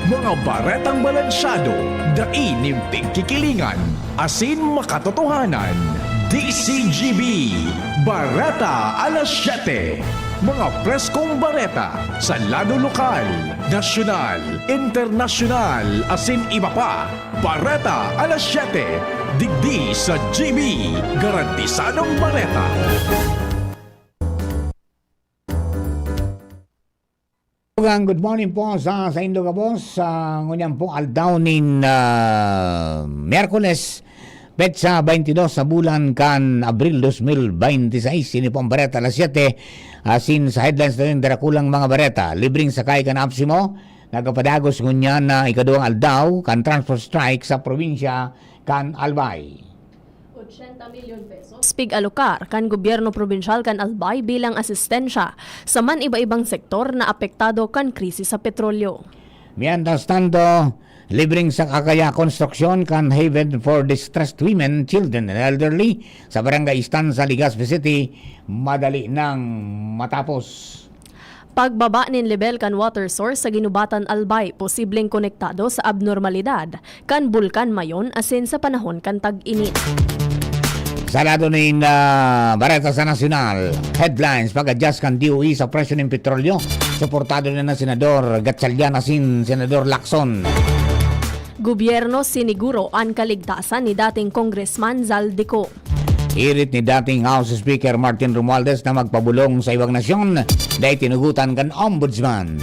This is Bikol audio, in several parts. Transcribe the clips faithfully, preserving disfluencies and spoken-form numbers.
Mga baretang balansyado, dai nin pigkikilingan, asin makatotohanan. D C G B, Bareta alas siyete. Mga preskong bareta sa lado lokal, nasyonal, internasyonal, asin iba pa. Bareta alas siyete, digdi sa G B, garantisadong bareta. Good morning po sa, sa indo gabos. Sa ngunyan po, aldaw nin, ah, Miyerkules, petsa twenty-two sa bulan kan Abril dos mil bente seis. Ini po ang Bareta alas siyete. Asin sa headlines na yun, darakulang mga bareta. Libreng sakay kan Apsimo, nagpapadagos ngunyan na ikaduwang aldaw kan transport strike sa probinsya kan Albay. Ochenta milyon pesos pig-alokar kan gobyerno probinsyal kan Albay bilang asistensya sa man iba-ibang sektor na apektado kan krisis sa petrolyo. Mientras tanto, libreng sakay kan konstruksyon kan Haven for Distressed Women, Children and Elderly sa Barangay Estancia, Legazpi City, madali nang matapos. Pagbaba nin lebel kan water source sa Guinobatan, Albay, posibleng konektado sa abnormalidad kan Bulkan Mayon asin sa panahon kan tag-init. Sa lado nin, ah, bareta sa nasyonal, headlines, pag-adjust kan D O E sa presyo nin petrolyo, suportado na ng Senador Gatchalian asin Senador Lacson. Gobyerno siniguro an kaligtasan ni dating Congressman Zaldy Co. Hirit ni dating House Speaker Martin Romualdez na magpabolong sa ibang nasyon, dai tinugotan kan Ombudsman.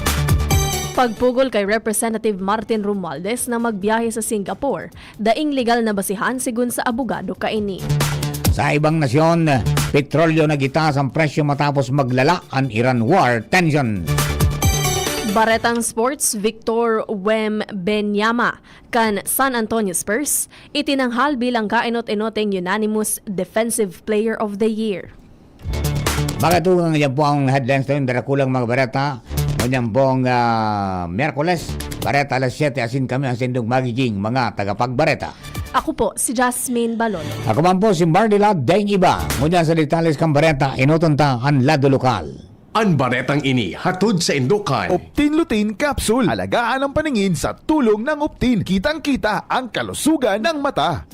Pagpugol kay Representative Martin Romualdez na magbiyahe sa Singapore, daing legal na basihan, sigon sa abogado kaini. Sa ibang nasyon, petrolyo nagitaas ang presyo matapos maglala an Iran war tension. Baretang sports, Victor Wembanyama kan San Antonio Spurs itinanghal bilang kaenot-enoteng unanimous Defensive Player of the Year. Mga tugang, yan po ang headlines na yun. Darakulang mga bareta. Ngunyan pong, ah, Miyerkules, bareta alas siyete, asin kami ang sindong magiging mga tagapagbareta. Ako po, si Jasmine Balolo. Ako man po, si Mardy Lad Deng Iba. Ngunyan sa detalles kan bareta, enoton ta an lado lokal. An baretang ini hatod sa indo kan Optin Lutein Capsule. Alagaan ang paningin sa tulong ng Optin. Kitang-kita ang kalusugan ng mata.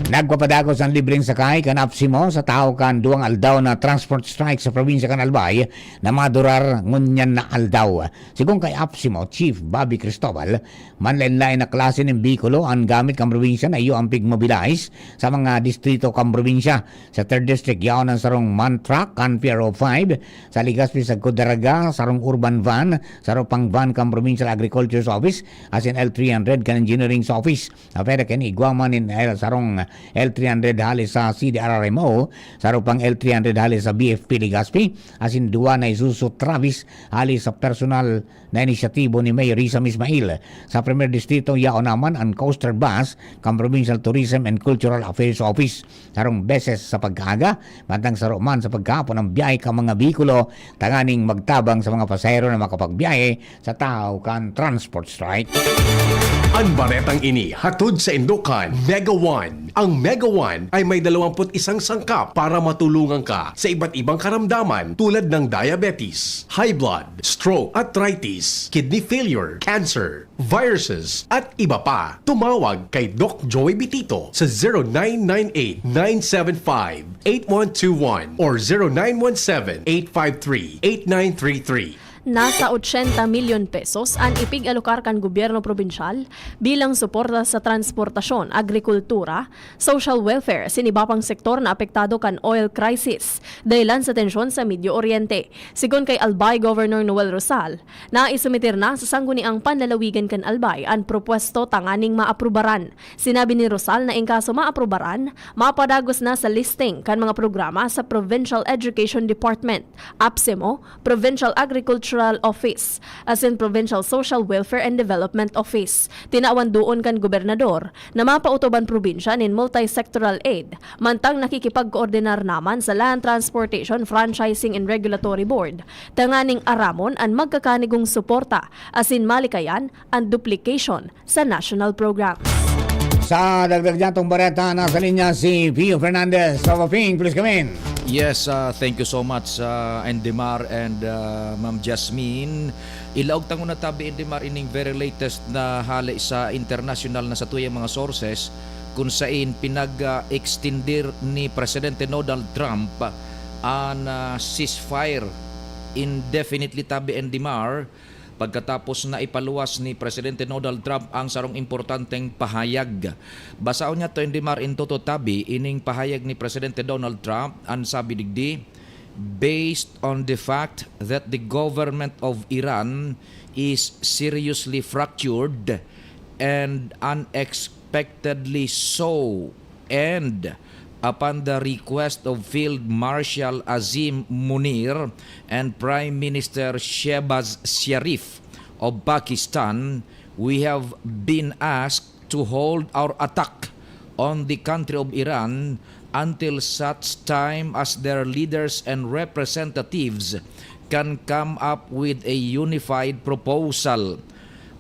Nagpapadagos ang libreng sakay kan Apsimo sa tahaw kan duwang aldaw na transport strike sa probinsya kan Albay na madurar ngunyan na aldaw. Sigon kay Apsimo Chief Bobby Cristobal, manlaen-laen na klase nin behikulo an gamit kan probinsya na iyo ang pigmobilize sa mga distrito kan probinsya. Sa Third District, yaon an sarong MAN truck kan P R O five, sa Legazpi sagkod Daraga, sarong urban van, saro pang van kan Provincial Agriculture's Office, asin L three hundred kan Engineering's Office. Apwera kan igwa man nin L, sarong L three hundred hale sa C D R R M O, saro pang L three hundred hale sa B F P Legazpi, asin duwa na Isuzu Travis hale sa personal na inisyatibo ni Mayor Risa Ismail. Sa Primer Distrito, yaon naman an coaster bus kan Provincial Tourism and Cultural Affairs Office. Sarong beses sa pagkaaga, mantang saro man sa pagkahapon ang biyahe kan mga behikulo tanganing magtabang sa mga pasahero na makapagbiyahe sa tahaw kan transport strike. An baretang ini hatod sa indo kan Mega One. Ang Mega One ay may dalawampu't isang sangkap para matulungan ka sa iba't ibang karamdaman tulad ng diabetes, high blood, stroke, arthritis, kidney failure, cancer, viruses, at iba pa. Tumawag kay Doc Joey Bitito sa zero nine nine eight, nine seven five, eight one two one or zero nine one seven, eight five three, eight nine three three. Nasa ochenta milyon pesos an ipig-alokar kan gobyerno probinsyal bilang suporta sa transportasyon, agrikultura, social welfare, asin iba pang sektor na apektado kan oil crisis, dahilan sa tensyon sa Medio Oriente. Sigon kay Albay Governor Noel Rosal, naisumiter na sa Sangguniang Panlalawigan kan Albay an propuesto tanganing maaprubaran. Sinabi ni Rosal na in kaso maaprubaran, mapadagos na sa listing kan mga programa sa Provincial Education Department, APSEMO, Provincial Agricultural Office, asin Provincial Social Welfare and Development Office. Tinawan duon kan gobernador na mapautob an probinsya nin multi-sectoral aid, mantang nakikipagkoordinar naman sa Land Transportation Franchising and Regulatory Board, tanganing aramon an magkakanigong suporta asin malikayan an duplication sa national programs. Sa dagdag niyatong bareta, nasa linya si Pio Fernandez. Papa Ping, please come in. Yes, ah, thank you so much, ah, Endemar and, ah, Ma'am Jasmine. Ilaog ta nguna tabi, Indimar, ining very latest na hale sa international na satuyang mga sources, kun sain pinag-extender ni Presidente Donald Trump an, ah, ceasefire indefinitely tabi, Indimar, pagkatapos na ipaluwas ni Presidente Donald Trump ang sarong importanteng pahayag. Basaon niya to, Indimar, in toto tabi, ining pahayag ni Presidente Donald Trump, an sabi digdi, "Based on the fact that the government of Iran is seriously fractured and unexpectedly so, and upon the request of Field Marshal Azim Munir and Prime Minister Shehbaz Sharif of Pakistan, we have been asked to hold our attack on the country of Iran until such time as their leaders and representatives can come up with a unified proposal.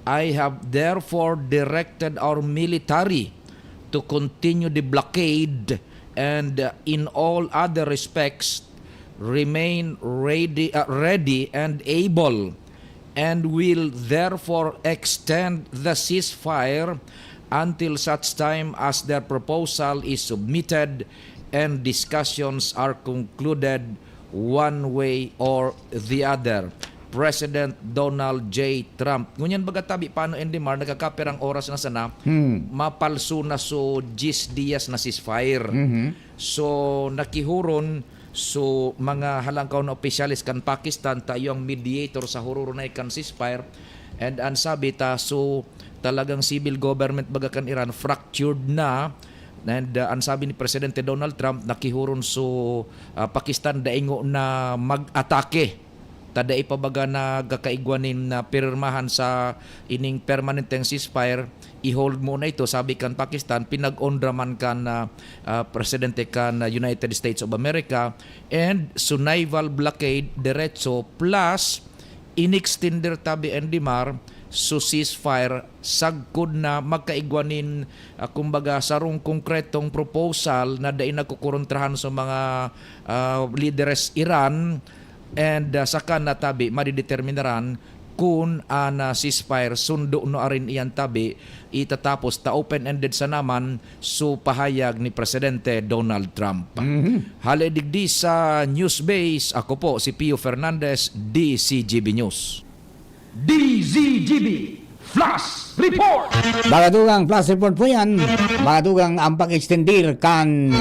I have therefore directed our military to continue the blockade and, uh, in all other respects, remain ready, uh, ready and able, and will therefore extend the ceasefire until such time as their proposal is submitted and discussions are concluded one way or the other." President Donald J. Trump. Ngunyan baga tabi, paano, Indimar, nagkakapirang oras na sana, Hmm. mapalso na so diyes dias na ceasefire. Mhm. So, nakihuron so mga halangkaw na opisyales kan Pakistan, ta iyo ang mediator sa hururon na kan ceasefire. And ang sabi ta, so talagang civil government baga kan Iran, fractured na. And, uh, ang sabi ni Presidente Donald Trump, nakihuron so, uh, Pakistan, daingo na mag-atake. Ta dai pa baga nagkakaigwa nin, ah, pirmahan sa ining permanenteng ceasefire, i-hold muna ito, sabi kan Pakistan, pinag-onra man kan, ah, ah, presidente kan, ah, United States of America, and so naval blockade diretso plus inextender tabi, Indimar, so ceasefire sagkod na magkaigwa nin, ah, kumbaga, sarong konkretong proposal na dai nagkukurontrahan sa mga, ah, lideres Iran. And, ah, saka na tabi, madideterminaran kun an, ah, ceasefire sundo no arin iyan tabi itatapos ta open-ended sana man, so pahayag ni Presidente Donald Trump. Mhm. Hale digdi sa News Base, ako po si Pio Fernandez, D C G B News. D Z G B Flash Report! Mga tugang, flash report po yan. Mga tugang, ang pag-extendir kan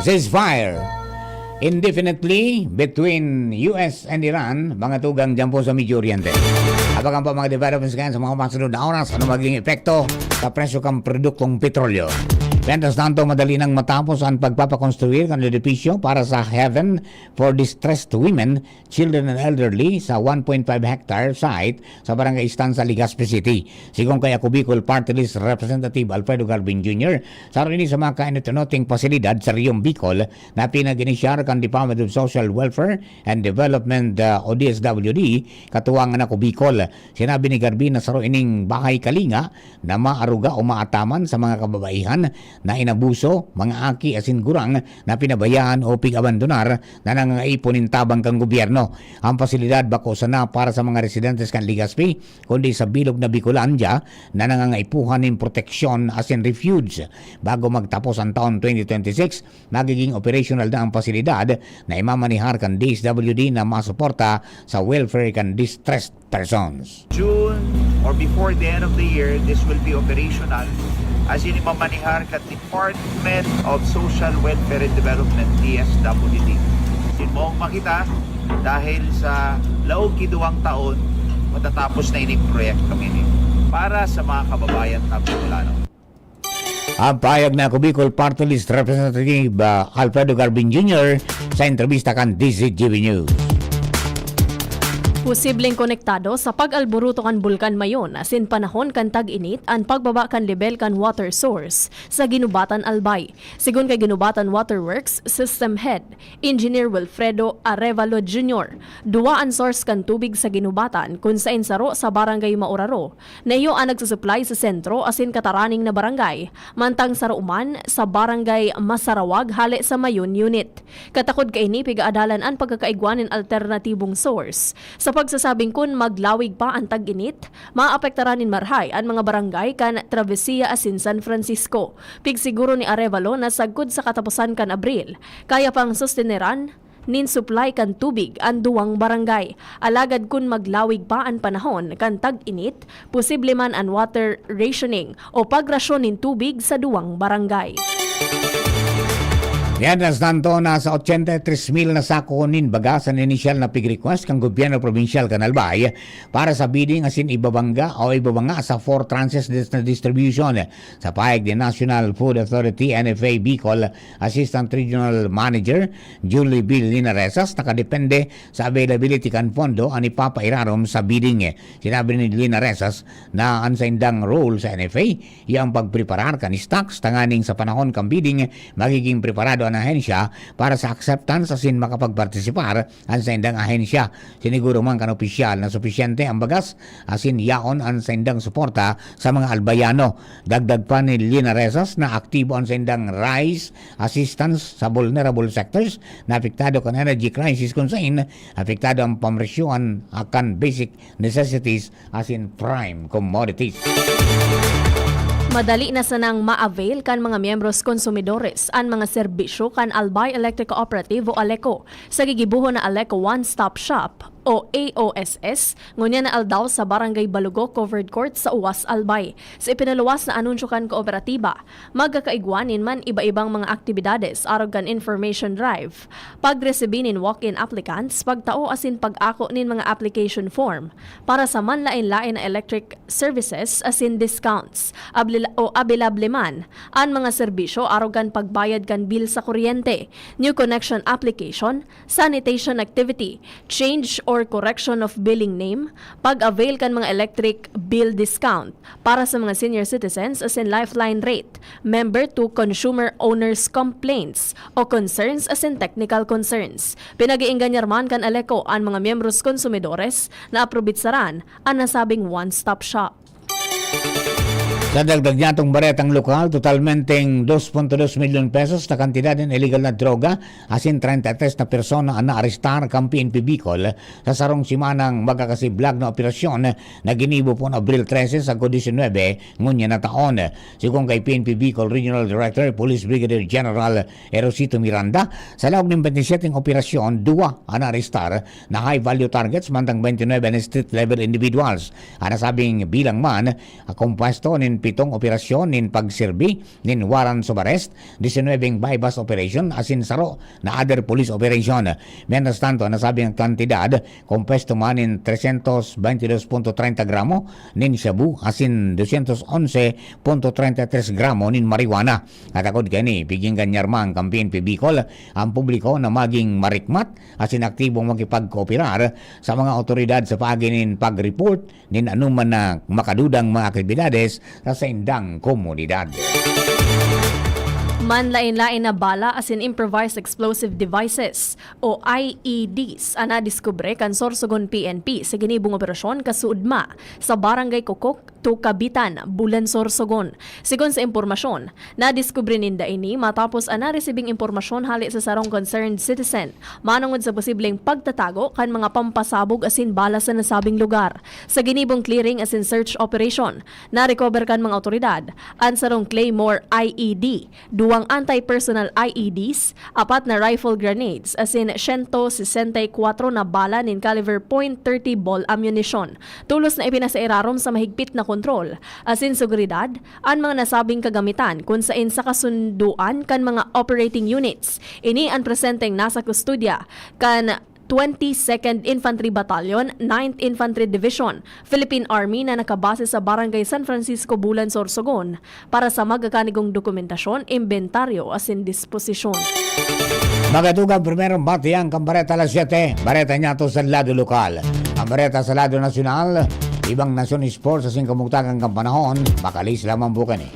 ceasefire indefinitely between U S and Iran, mga tugang, dyan po sa Medio Oriente. Abangan po mga developments ngayon sa mga masunod na oras, ano magiging epekto sa presyo kan produktong petrolyo. Mientras tanto, madali nang matapos ang pagpapakonstruir kan edipisyo para sa Haven for Distressed Women, Children and Elderly sa one point five hectare site sa Barangay Estancia, Legazpi City. Sigon kay Ako Bicol Party List Representative Alfredo Galvin Junior, saro ini sa mga kainot-inoting pasilidad sa Rehiyon Bicol na pinag-inisyar kan Department of Social Welfare and Development, ah, o D S W D, katuwang an Ako Bicol. Sinabi ni Galvin na saro ining bahay kalinga na maaruga o maataman sa mga kababaihan na inabuso, mga aki asin gurang na pinabayaan o pig-abandonar na nangangaipo nin tabang kan gobyerno. Ang pasilidad bako sana para sa mga residentes kan Legazpi, kundi sa bilog na Bicolandia na nangangaipuhan nin proteksyon asin refuge. Bago magtapos ang taon twenty twenty-six, magiging operational na ang pasilidad na imamanihar kan D S W D na masuporta sa welfare kan distressed persons. June or before the end of the year, this will be operational. As in, imamanihar kan Department of Social Welfare and Development, D S W D. Sin maong makita, dahil sa laog ki duwang taon, matatapos na ining proyekto ini para sa mga kababayan na Bicolano. Ang pahayag ni Ako Bicol Party List Representative, ah, Alfredo Galvin Junior sa entrebista kan D Z G B News. Posibleng konektado sa pag-alburuto kan Bulkan Mayon asin panahon kan tag-init an pagbaba kan lebel kan water source sa Guinobatan, Albay. Sigon kay Guinobatan Waterworks System Head, Engineer Wilfredo Arevalo Junior, duwa an source kan tubig sa Guinobatan, kun saen saro sa Barangay Mauraro, na iyo an nagsusuplay sa sentro asin kataraning na barangay, mantang saro man sa Barangay Masarawag hale sa Mayon Unit. Katakod kaini, pigaadalan an pagkakaigwa nin alternatibong source sa Pagsasabing kun maglawig pa an tag-init, maapektaran nin marahay an mga barangay kan Travesía asin San Francisco. Pigsiguro ni Arevalo na sagkod sa kataposan kan Abril, kaya pang susteneran nin supply kan tubig an duwang barangay. Alagad kun maglawig pa an panahon kan tag-init, posible man an water rationing o pagrasyon nin tubig sa duwang barangay. Mientras tanto, nasa ochenta y tres mil na sako nin bagas an inisyal na pig-request kan gobyerno probinsyal kan Albay para sa bidding asin ibabangga o ibabanga sa four tranches dis-, na distribution. Sa pahayag ni National Food Authority, N F A, Bicol Assistant Regional Manager Julie Bill Linaresas, nakadepende sa availability kan pondo an ipapairarom sa bidding. Sinabi ni Linaresas na an saindang role sa N F A, iya ang pagpreparar kan stocks tanganing sa panahon kan bidding, magiging preparado an ahensya para sa acceptance asin makapagpartisipar an saindang ahensya. Siniguro man kan opisyal na supisyente ang bagas asin yaon an saindang suporta sa mga Albayano. Dagdag pa ni Linaresas na aktibo an saindang rice assistance sa vulnerable sectors na apektado kan energy crisis, kun sain apektado ang pamresyohan kan basic necessities asin prime commodities. Madali na sanang ma-avail kan mga miyembros konsumidores an mga serbisyo kan Albay Electric Cooperative o ALECO sa gigibohon na ALECO One Stop Shop o A O S S, ngunyan na aldaw sa Barangay Balugo Covered Court sa Uwas, Albay. Sa ipinaluwas na anunsyo kan kooperatiba, magkakaigwa nin man iba-ibang mga aktibidades arog kan information drive, pagresibi nin walk-in applicants, pagtao asin pag-ako nin mga application form para sa manlaen-laen na electric services asin discounts. Abli-, o abilable man an mga serbisyo arog kan pagbayad kan bill sa kuryente, new connection application, sanitation activity, change or correction of billing name, pag-avail kan mga electric bill discount para sa mga senior citizens asin lifeline rate, member to consumer owners complaints o concerns asin technical concerns. Pinag-iingganyar man kan ALECO an mga miyembros konsumidores na aprobitsaran an nasabing one-stop shop. Sa dagdag niyatong baretang lokal, totalmenteng dos punto dos milyon pesos na kantidad nin illegal na droga asin treinta y tres na persona an naarestar kan P N P Bicol sa sarong simanang magkakasiblag na operasyon na ginibo poon Abril trese sagkod diecinuebe ngunyan na taon. Sigon kay P N P Bicol Regional Director Police Brigadier General Erosito Miranda, sa laog nin bente y siyete operasyon, duwa an naarestar na high-value targets, mantang bente y nuebe na street-level individuals. An nasabing bilang man, ah, kompuesto nin pitong operasyon nin pagserbi nin warrants of arrest, diecinuebe buy-bust operation, asin saro na other police operation. Mientras tanto, an nasabing kantidad, kompuesto man nin trescientos veintidós punto treinta gramo nin shabu, asin doscientos once punto treinta y tres gramo nin marijuana. At agod kaini, pig-iingganyar man kan P N P Bicol ang publiko na maging marikmat asin aktibong makipagkooperar sa mga awtoridad sa paagi nin pag-report nin anoman na makadudang mga aktibidades sa saindang komunidad. Manlaen-laen na bala asin improvised explosive devices o I E Ds an nadiskubre kan Sorsogon P N P sa ginibong operasyon kasuodma sa Barangay Kokok, Tukabitan, Bulansor, Sorsogon. Sigon sa impormasyon, nadiskubre ninda ini matapos an naresibing impormasyon hale sa sarong concerned citizen manongod sa posibleng pagtatago kan mga pampasabog asin bala sa nasabing lugar. Sa ginibong clearing asin search operation, narecover kan mga awtoridad an sarong Claymore I E D, duwang anti-personnel I E Ds, apat na rifle grenades, asin siyento sesenta y kwatro na bala nin caliber point thirty ball ammunition. Tolos na ipinasairarom sa mahigpit na kontrol asin seguridad an mga nasabing kagamitan, kun saen sa kasundoan kan mga operating units, ini an presenteng nasa kustodya kan twenty-second Infantry Battalion, ninth Infantry Division, Philippine Army na nakabase sa Barangay San Francisco, Bulansor, Sorsogon, para sa magakanigong dokumentasyon, imbentaryo asin disposisyon. Magatugang primerong batian kan Bareta alas siyete. Bareta niyato sa lado lokal. Ang bareta sa lado nasyonal, ibang nasyon, sports asin kamugtakan kan panahon, makalis lamang po kani.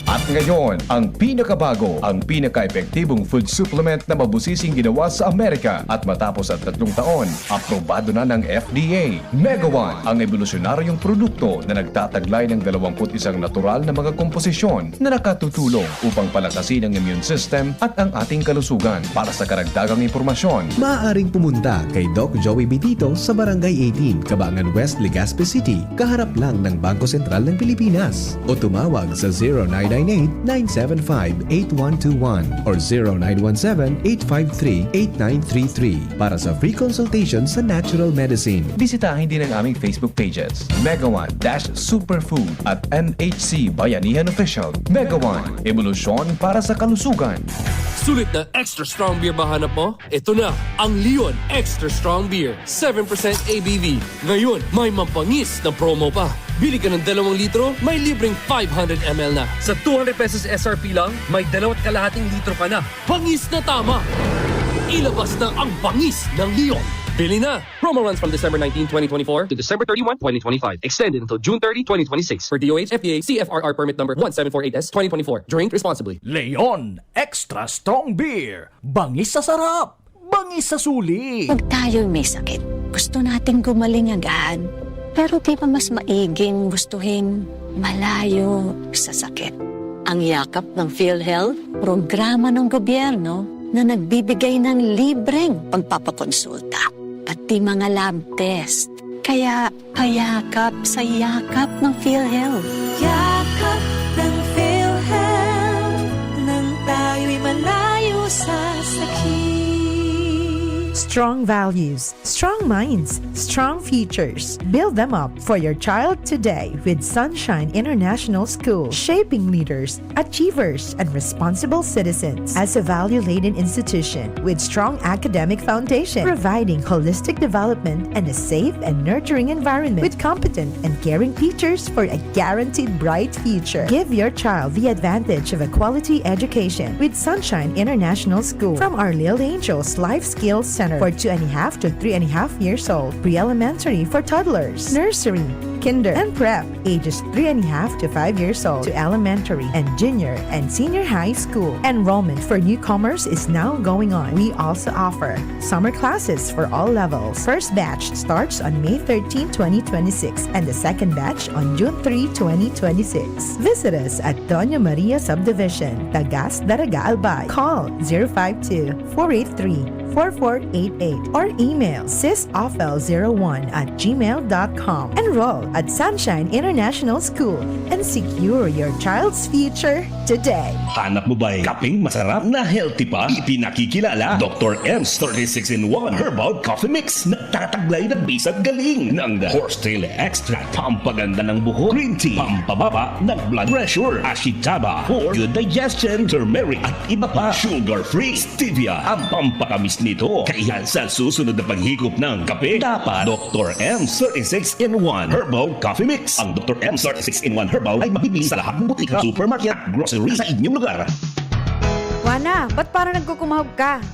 An Ngayon, ang pinakabago, ang pinaka-epektibong food supplement na mabusising ginawa sa Amerika at matapos ang tatlong taon, aprobado na ng F D A. Mega One, ang ebolusyonaryong produkto na nagtataglay ng dalawampu't isang natural na mga komposisyon na nakatutulong upang palakasin ang immune system at ang ating kalusugan. Para sa karagdagang impormasyon, maaaring pumunta kay Doc Joey Benito sa Barangay eighteen, Cabangan West, Legazpi City, kaharap lang ng Bangko Sentral ng Pilipinas. O tumawag sa zero nine nine eight, nine seven five, eight one two one or zero nine one seven, eight five three, eight nine three three para sa free consultation sa natural medicine. Bisitahin din ang aming Facebook pages, Mega One dash Superfood at M H C Bayanihan Official. Mega One, ebolusyon para sa kalusugan. Sulit na extra strong beer ba hanap mo? Ito na ang Leon Extra Strong Beer, seven percent A B V. Ngayon, may mabangis na promo pa. Bili ka ng dalawang litro, may libreng five hundred M L na. Sa two hundred pesos S R P lang, may dalawat kalahating litro ka na. Bangis na tama! Ilabas na ang bangis ng Leon. Bili na! Promo runs from December nineteen, twenty twenty-four to December thirty-one, twenty twenty-five. Extended until June thirty, twenty twenty-six. For D O H, F D A, C F R R permit number one seven four eight S twenty twenty-four. Drink responsibly. Leon Extra Strong Beer. Bangis sa sarap, bangis sa suli. Pag tayo'y may sakit, gusto nating gumaling agad. Pero di ba mas maiging gustuhin malayo sa sakit? Ang Yakap ng PhilHealth, programa ng gobyerno na nagbibigay ng libreng pagpapakonsulta, pati mga lab test. Kaya payakap sa Yakap ng PhilHealth. Yakap ng PhilHealth, nang tayo'y malayo sa sakit. Strong values, strong minds, strong futures. Build them up for your child today with Sunshine International School, shaping leaders, achievers, and responsible citizens. As a value-laden institution with strong academic foundation, providing holistic development and a safe and nurturing environment with competent and caring teachers for a guaranteed bright future. Give your child the advantage of a quality education with Sunshine International School. From our Little Angels Life Skills Center for two and a half to three and a half years old, pre-elementary for toddlers, nursery, kinder, and prep, ages three and a half to five years old, to elementary and junior and senior high school. Enrollment for newcomers is now going on. We also offer summer classes for all levels. First batch starts on May thirteenth, twenty twenty-six, and the second batch on June three, twenty twenty-six. Visit us at Doña Maria Subdivision, Tagas, Daraga, Albay. Call zero five two, four eight three, four four eight eight or email sisofel zero one at gmail dot com. Enroll at Sunshine International School and secure your child's future today. Hanap mo ba'y kapeng masarap na healthy pa? Ipinakikilala, Doktor M's thirty-six in one Herbal Coffee Mix. Nagtataglay ng bisag galing ng horsetail extract, pampaganda ng buhok, green tea, pampababa ng blood pressure, ashitaba for good digestion, turmeric at iba pa, sugar-free, stevia ang pampakamis nito. Kaya sa susunod na paghigop ng kape, dapat Doktor M thirty-six in one Herbal Coffee Mix. Ang Doktor M thirty-six in one Herbal ay mabibili sa lahat ng butika, supermarket at grocery sa inyong lugar. Wana, ba't parang nagkukumahog ka?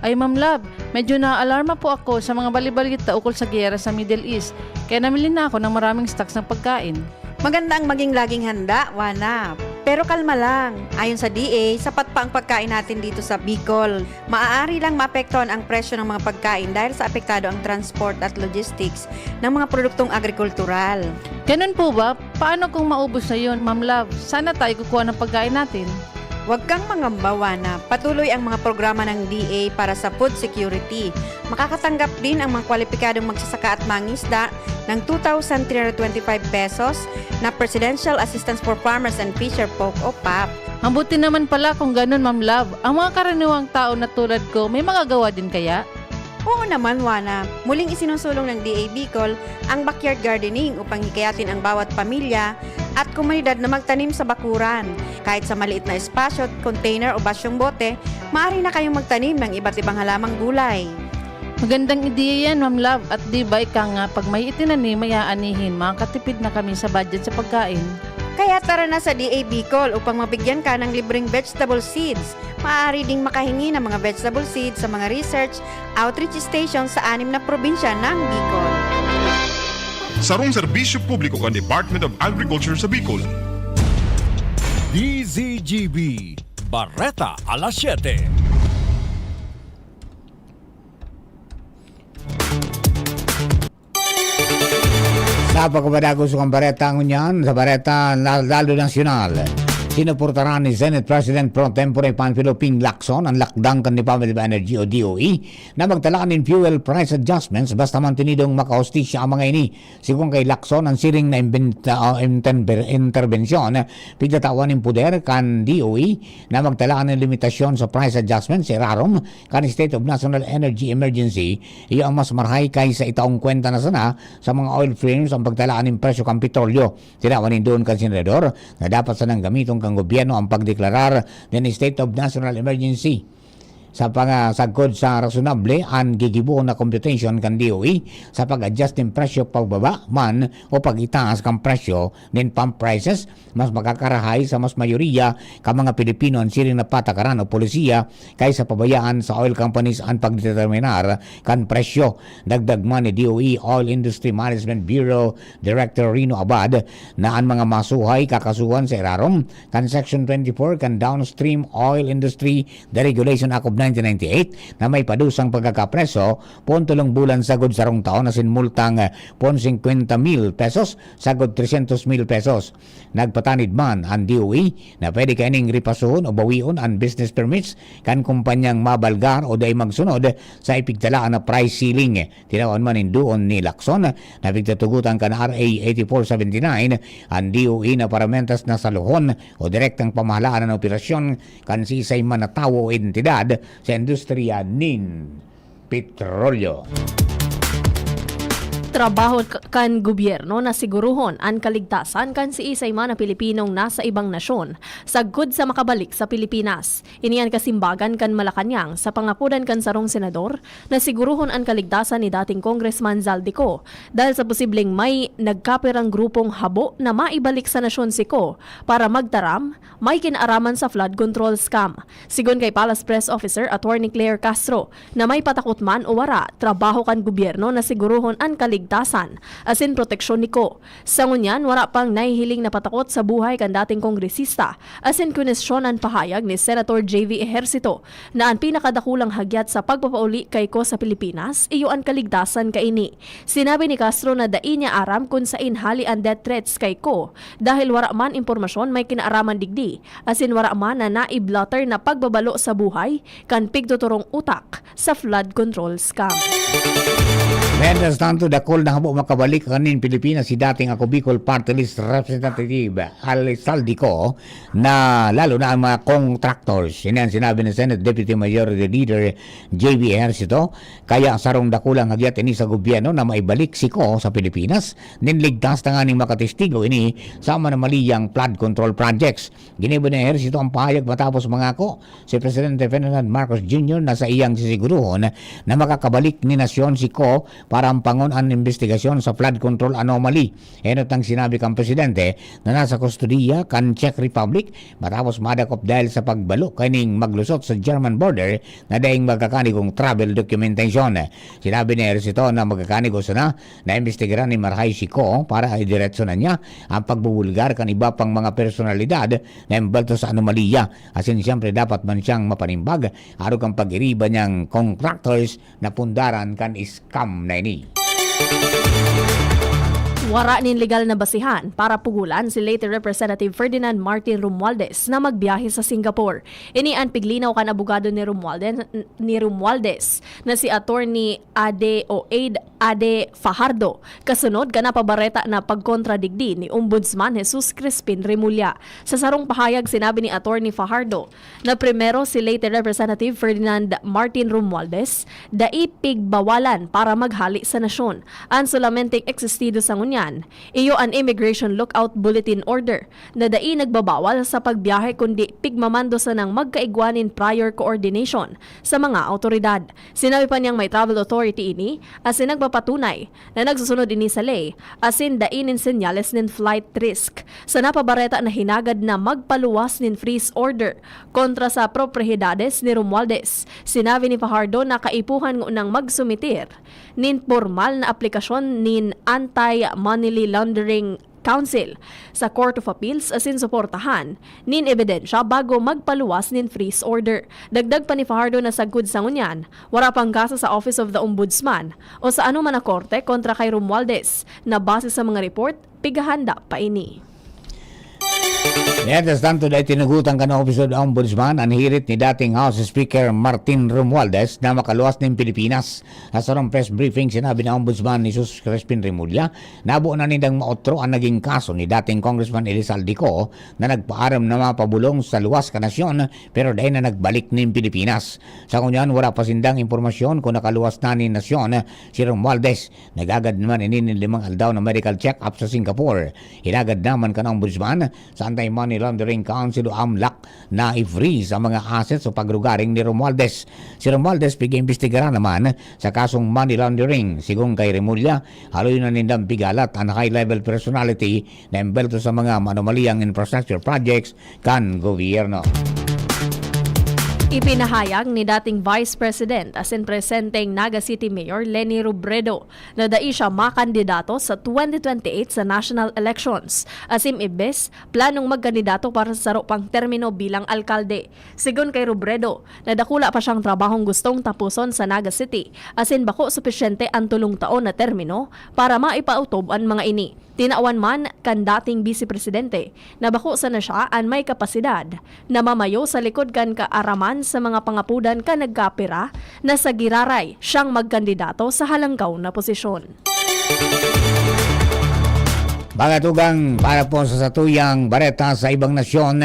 Ay, Ma'am Love, medyo naaalarma po ako sa mga bali-balita ukol sa giyera sa Middle East, kaya namili na ako ng maraming stocks ng pagkain. Maganda ang maging laging handa, Wana. Pero kalma lang. Ayon sa D A, sapat pa ang pagkain natin dito sa Bicol. Maaari lang maapektuhan ang presyo ng mga pagkain dahil sa apektado ang transport at logistics ng mga produktong agrikultural. Ganun po ba? Paano kung maubos na yun, Ma'am Love? Saan na tayo kukuha ng pagkain natin? Huwag kang mangamba, Wana. Patuloy ang mga programa ng D A para sa food security. Makakatanggap din ang mga kwalipikadong magsasaka at mangisda ng two thousand three hundred twenty-five pesos na Presidential Assistance for Farmers and Fisher Folk o pap. Mabuti naman pala kung ganun, Ma'am Love. Ang mga karaniwang tao na tulad ko, may magagawa din kaya? Oo naman, Wana. Muling isinusulong ng D A Bicol ang backyard gardening upang hikayatin ang bawat pamilya at komunidad na magtanim sa bakuran. Kahit sa maliit na espasyo, container o basyong bote, maaari na kayong magtanim ng iba't ibang halamang gulay. Magandang ideya yan, Ma'am Love. At di ba ika nga, pag may itinanim, may aanihin, makakatipid na kami sa budget sa pagkain. Kaya tara na sa D A Bicol upang mabigyan ka ng libreng vegetable seeds. Maaari ding makahingi ng mga vegetable seeds sa mga research outreach station sa anim na probinsya ng Bicol. Sarong serbisyo publiko kan Department of Agriculture sa Bicol. D Z G B, Bareta alas siyete. Sa pagpapadagos kan bareta ngunyan, sa bareta la-, lalo nasyonal, sinuportaran ni Senate President Pro Tempore Panfilo Ping Lacson ang lakdang kan Department of Energy o D O E na magtala nin fuel price adjustments basta man tinidong makahustisya ang mga ini. Sigon kay Lacson, ang siring na imbenta-, ah, inter-, interbensyon, pigtatawan nin poder kan D O E na magtala nin limitasyon sa price adjustment sa irarom kan State of National Energy Emergency, iyo ang mas marahay kaysa itaong kwenta na sana sa mga oil firms ang pagtala nin presyo kan petrolyo. Tinawan nin duon kan senador na dapat sanang gamiton kan gobyerno ang pagdeklarar nin State of National Emergency. Sa panga-, sagkod sa rasonable an gigibohon na computation kan D O E sa pag-adjust nin presyo pagbaba man o pag-itaas kan presyo nin pump prices, mas makakarahay sa mas mayoriya ka mga Pilipino an siring na patakaran o polisiya kaysa pabayaan sa oil companies an pagdeterminar kan presyo. Dagdag man ni D O E Oil Industry Management Bureau Director Rino Abad na an mga masuhay kakasuhan sa irarom kan Section twenty-four kan Downstream Oil Industry Deregulation Act of nineteen ninety-eight na may padusang pagkakapreso, pon tolong bulan sagod sarong taon asin multang, eh, pon singkwenta mil pesos sagod tresyentos mil pesos. Nagpatanid man an D O E na pwede kaining ripasuhon o bawion an business permits kan kumpanyang mabalgar o dai magsunod sa ipigtalaan na price ceiling. Tinawan man nin duon ni Lacson na pigtatugotan kan R A eighty-four seventy-nine an D O E na paramentas na saluhon o direktang pamahalaan an operasyon kan siisay man na tawo o entidad sa industriya nin petrolyo. Trabaho k-, kan gobyerno na siguruhon an kaligtasan kan siisay man na Pilipinong nasa ibang nasyon, sagkod sa makabalik sa Pilipinas. Ini an kasimbagan kan Malacañang sa pangapodan kan sarong senador na siguruhon an kaligtasan ni dating Congressman Zaldy Co dahil sa posibleng may nagkapirang grupong habo na maibalik sa nasyon si Co para magtaram, may kinaaraman sa flood control scam. Sigon kay Palace Press Officer Attorney Claire Castro na may patakot man o wara, trabaho kan gobyerno na siguruhon an kaligtasan asin proteksyon ni Co. Sa ngunyan, wara pang nahihiling na patakot sa buhay kan dating kongresista, asin kwenestyon an pahayag ni Senator J V Ejercito na an pinakadakulang hagyat sa pagpapauli kay Co sa Pilipinas iyo an kaligtasan kaini. Sinabi ni Castro na dai niya aram kun saen hale an death threats kay Co dahil wara man impormasyon may kinaaraman digdi, asin wara man na nai-blotter na pagbabalo sa buhay kan pigtuturong utak sa flood control scam. Mientras tanto, dakul na habo makabalik kanin Pilipinas si dating Ako Bicol Party List Representative Al Zaldy Co na lalo na ang mga contractors. Ini an sinabi ni Senate Deputy Majority Leader J V Ejercito, kaya sarong dakulang hagyat ini sa gobyerno na maibalik si Co sa Pilipinas, nin ligtas tanganing makatestigo ini sa manamaliyang flood control projects. Ginibo ni Ejercito ang pahayag matapos mangako si Presidente Ferdinand Marcos Junior na saiyang sisiguruhon na makakabalik nin nasyon si Co para ampangon an imbestigasyon sa flood control anomaly. Enot ang sinabi kan Presidente na nasa kustodiya kan Czech Republic matapos madakop dahil sa pagbalo kaning maglusot sa German border na daing magkakanigong travel documentation. Sinabi ni Ejercito na magkakanigo sana na imbestigaran ni marahay si Co para idiretso na niya ang pagbubulgar kan iba pang mga personalidad na embalto sa anomalya. Asin siyempre dapat man siyang mapanimbag arog kan pag-iriba niyang contractors na pundaran kan scam na ini. Wara nin legal na basihan para pugolan si late Representative Ferdinand Martin Romualdez na magbiyahe sa Singapore. Ini an piglinaw kan abogado ni Romualdez, ni Romualdez na si Attorney Ade o Aid Ade Fajardo, kasunod kan napabareta na pagkontra digdi ni Ombudsman Jesus Crispin Remulla. Sa sarong pahayag, sinabi ni Attorney Fajardo na primero si late Representative Ferdinand Martin Romualdez dai pigbawalan para maghale sa nasyon. An solamente existido sa ngunyan, iyo an Immigration Lookout Bulletin Order na dai nagbabawal sa pagbiyahe kundi pigmamando sanang magkaigwa nin prior coordination sa mga awtoridad. Sinabi pa niyang may travel authority ini asin nagpapatunay na nagsusunod ini sa ley asin dai nin senyales nin flight risk. Sa napabareta na hinagad na magpaluwas nin freeze order kontra sa propriedades ni Romualdez, sinabi ni Fajardo na kaipuhan ngunang magsumitir nin pormal na aplikasyon nin Anti-Money Laundering Council sa Court of Appeals asin suportahan nin ebidensya bago magpaluwas nin freeze order. Dagdag pa ni Fajardo na sagkod sa ngunyan, wara pang kaso sa Office of the Ombudsman o sa anoman na korte kontra kay Romualdez, na base sa mga report, pighahanda pa ini. Mientras tanto, dai tinugutan kan Office of the Ombudsman an hirit ni dating House Speaker Martin Romualdez na makaluwas nin Pilipinas. Sa sarong press briefing, sinabi ni Ombudsman Jesus Crispin Remulla na boot na nindang maotro an naging kaso ni dating Congressman Elizalde Co na nagpaaram na mapabolong sa luwas kan nasyon pero dai na nagbalik nin Pilipinas. Sa ngunyan, wara pa sindang impormasyon kung nakaluwas na nin nasyon si Romualdez. Nagagad naman ini nin limang aldaw na medical check-up sa Singapore. Hinagad naman kan Ombudsman sa Anti-Money Laundering Council o AMLC na i-freeze ang mga assets o pagrugaring ni Romualdez. Si Romualdez pig-iimbestigaran naman sa kasong money laundering. Sigon kay Remulla, haloy na nindang pigalat an high-level personality na embelto sa mga manomaliyang infrastructure projects kan gobyerno. Ipinahayag ni dating Vice President asin presenteng Naga City Mayor Leni Robredo na dai siya makandidato sa twenty twenty-eight sa national elections, asin imbes planong magkandidato para sa saro pang termino bilang alkalde. Sigon kay Robredo, na dakula pa siyang trabahong gustong taposon sa Naga City, asin bako supisyente an tolong taon na termino para maipautob an mga ini. Tinawan man kan dating Bise Presidente na bako sana siya an may kapasidad na mamayo sa likod kan kaaraman sa mga pangapodan kan nagkapira na sa giraray siyang magkandidato sa halangkaw na posisyon. Mga tugang, para po sa satuyang bareta sa ibang nasyon,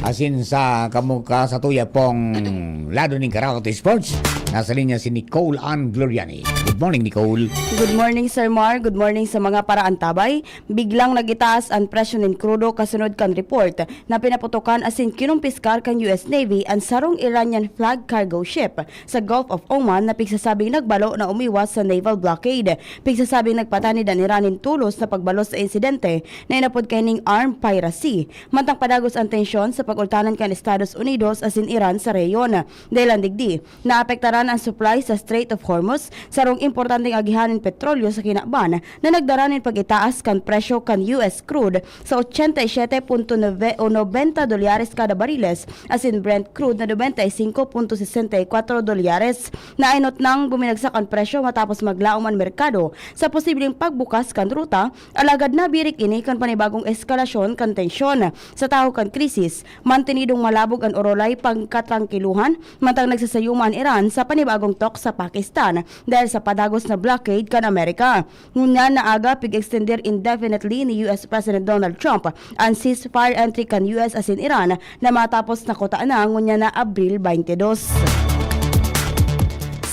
asin sa kamuka satuya pong lado ning Karaot Sports, nasa linya si Nicole Ann Gloriani. Good morning, Nicole. Good morning, Sir Mar. Good morning sa mga paraantabay. Biglang nagitaas an presyo nin krudo kasunod kan report na pinaputokan asin kinumpiskar kan U S Navy an sarong Iranian flag cargo ship sa Gulf of Oman na pigsasabing nagbalo na umiwas sa naval blockade. Pigsasabing nagpatanid an Iran nin tolos na pagbalos sa insidente na inapod kaining armed piracy. Mantang padagos an tensyon sa pag-ultanan kan Estados Unidos asin Iran sa rehiyon. Dahilan digdi, naapektaran an supply sa Strait of Hormuz, sarong importanteng agihan nin petrolyo sa kinaban na nagdara nin pag-itaas kan presyo kan U S crude sa ochenta y siete punto nobenta dolyares kada bariles, asin Brent crude na nobenta y singko punto sesenta y kwatro dolyares. Nainot nang buminagsak an presyo matapos maglaom an merkado sa posibleng pagbukas kan ruta, alagad nabirik ini kan panibagong eskalasyon kan tensyon. Sa tahaw kan krisis, mantenidong malabog an orolay pangkatrangkiluhan, mantang nagsasayuma an Iran sa panibagong talks sa Pakistan dahil sa padagos na blockade kan Amerika. Ngunyan na aga, pig-extender indefinitely ni U S President Donald Trump an ceasefire entry kan U S asin Iran na matapos na kuta na ngunyan na Abril twenty-two.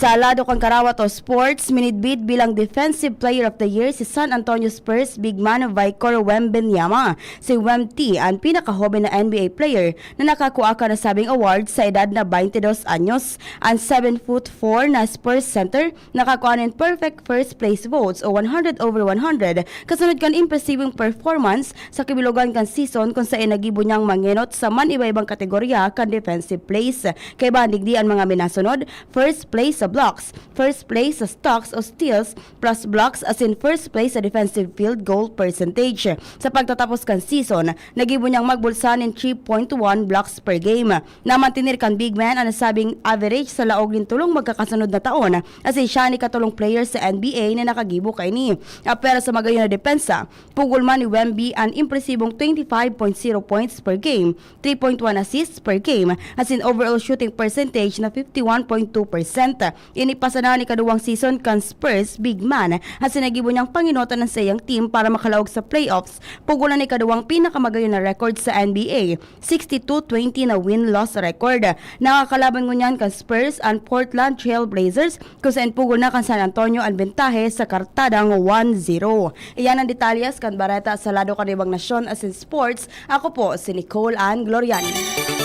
Sa lado kan karawat o sports, minidbid bilang Defensive Player of the Year si San Antonio Spurs big man Victor Wembanyama. Si Wemty, an pinakahoben na N B A player na nakakua kan nasabing award sa edad na twenty-two anyos. An seven foot four na Spurs center nakakua nin perfect first place votes o one hundred over one hundred kasunod kan impresibong performance sa kabilogan kan season, kun saen nagibo niyang mangenot sa man iba-ibang kategorya kan defensive plays. Kaiba digdi an mga minasunod: first place sa blocks, first place sa stocks o steals plus blocks, asin first place sa defensive field goal percentage. Sa pagtatapos kan season, nagibo niyang magbulsa nin three point one blocks per game. Namantener kan big man an nasabing average sa laog nin tolong magkakasunod na taon, asin siya an ikatolong player sa N B A na nakagibo kaini. Apwera sa magayon na depensa, pugol man ni Wemby an impresibong twenty-five point zero points per game, three point one assists per game, asin overall shooting percentage na fifty-one point two percent. Ini pa sana an ikaduwang season kan Spurs big man, asin nagibo niyang pangenotan an saiyang team para makalaog sa playoffs. Pugol an ikaduwang pinakamagayon na record sa N B A, sixty-two twenty na win-loss record. Nakakalaban ngunyan kan Spurs an Portland Trail Blazers, kun saen pugol na kan San Antonio an bentahe sa kartadang one zero. Iyan an detalyes kan bareta sa lado kan ibang nasyon asin sports. Ako po si Nicole Ann Gloriani.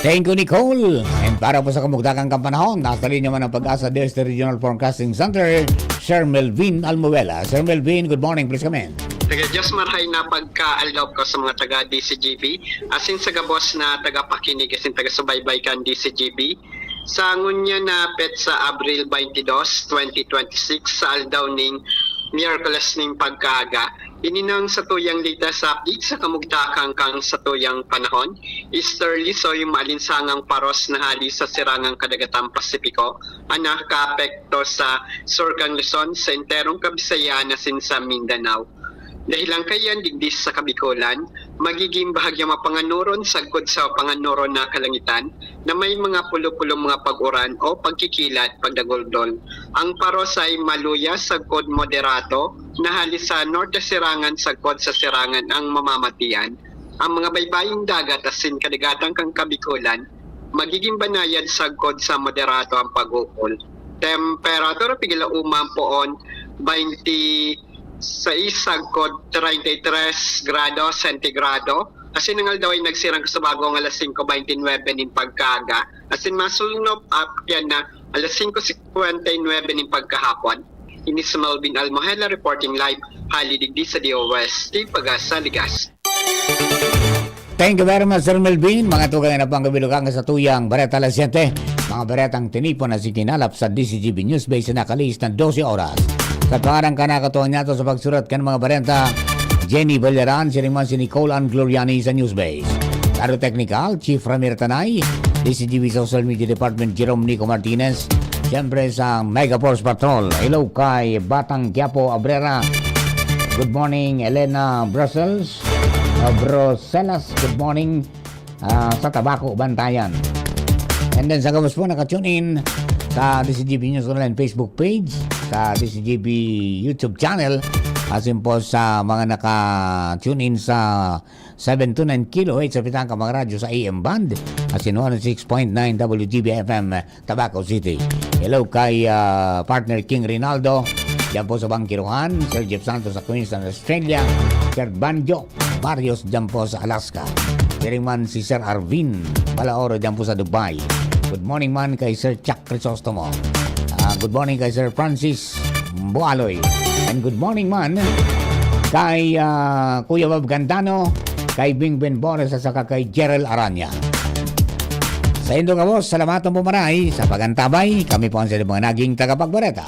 Thank you, Nicole. And para po sa kamugtakan kan panahon, nasa linya man ang Pag-asa Deste Regional Forecasting Center, Sir Melvin Almuela. Sir Melvin, good morning. Please come in. Taga Diyos marhay na pagkaaldaw ko sa mga taga D C G B, asin sa gabos na tagapakinig asin taga-subaybay kan D C G B. Sa ngunyan na petsa, Abril twenty-two, twenty twenty-six, sa aldaw ning Miyerkules ning pagkaaga, Ini nang satuyang latest update sa kamugtakan kan satuyang panahon. Easterly, so yung maalinsangang paros na hali sa sirangang kadagatang Pasipiko, ang nakakaapekto sa sur kan Luzon, sa enterong Kabisayan asin sa Mindanao. Dahelan kaiyan, digdi sa Kabikolan, magiging bahagyang mapanganuron sagkod sa panganuron na kalangitan na may mga pulo-pulong mga pag-uran o pagkikilat, pagdaguldol. Ang paros ay maluya sagkod moderato na hali sa norte sirangan sagkod sa sirangan ang mamamatian. Ang mga baybayong dagat asin kadagatan kan Kabikolan, magiging banayad sagkod sa moderato ang pag-ukol. Temperatura, pigila uman poon, twenty sais sagkod treinta y tres grado sentigrado. Asin ang aldaw ay nagsirang sa bagong alas singko beintinuebe nin pagkaaga. Asin masulnop, apyan na alas singko singkwenta y nuebe nin pagkahapon. Ini si Melvin Almohela reporting live hali digdi sa D O S T Pagasa, Ligas. Thank you very much, Sir Melvin. Mga tugang na pang kabilugan sa tuyang Bareta Alas Siyete. Mga baretang tinipon na sikinalap sa D C G B Newsbase na nakalis na dose oras. Sa pangarang kanakatuwang niyato sa pagsurat kan mga bareta, Jenny Valleran, siring man si Nicole Ann Gloriani sa Newsbase. Laro technical, Chief Ramir Tanay, D C G B Social Media Department, Jerome Nico Martinez, siyempre sa Mega Force Patrol. Hello kay Batang Quiapo Abrera. Good morning, Elena Brussels. Uh, Bruselas, good morning. Ah, sa Tabaco, Bantayan. And then sa gabos po, naka-tune in sa D C G B News Online Facebook page, sa D C G B YouTube channel, asin po sa mga naka-tune in sa seven two nine kilohertz sa Pitang Kamang Radyo sa A M band, asin one oh six point nine W G B F M, Tabaco City. Hello kay, ah, partner King Rinaldo, diyan po sa Bangkiruhan, Sir Jeff Santos sa Queensland, Australia, Sir Banjo Barrios diyan po sa Alaska. Siring man si Sir Arvin Balaoro diyan po sa Dubai. Good morning man kay Sir Chuck Crisostomo. Ah, good morning kay Sir Francis Bualoy. And good morning man kay, ah, Kuya Bob Gandano, kay Bing Ben Bores at saka kay Gerald Aranya. Sa indo gabos, salamat po maray sa pag-antabay. Kami po ang sa mga naging tagapagbareta.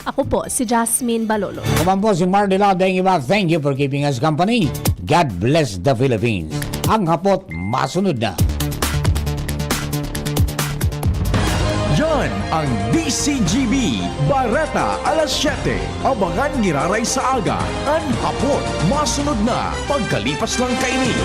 Ako po si Jasmine Balolo. Ako man po si Mardy Lau Deng Iba. Thank you for keeping us company. God bless the Philippines. Ang Hapot masunod na. Yan ang D C G B Bareta Alas Siyete. Abangan giraray sa aga. An Hapot masunod na pagkalipas lang kaini.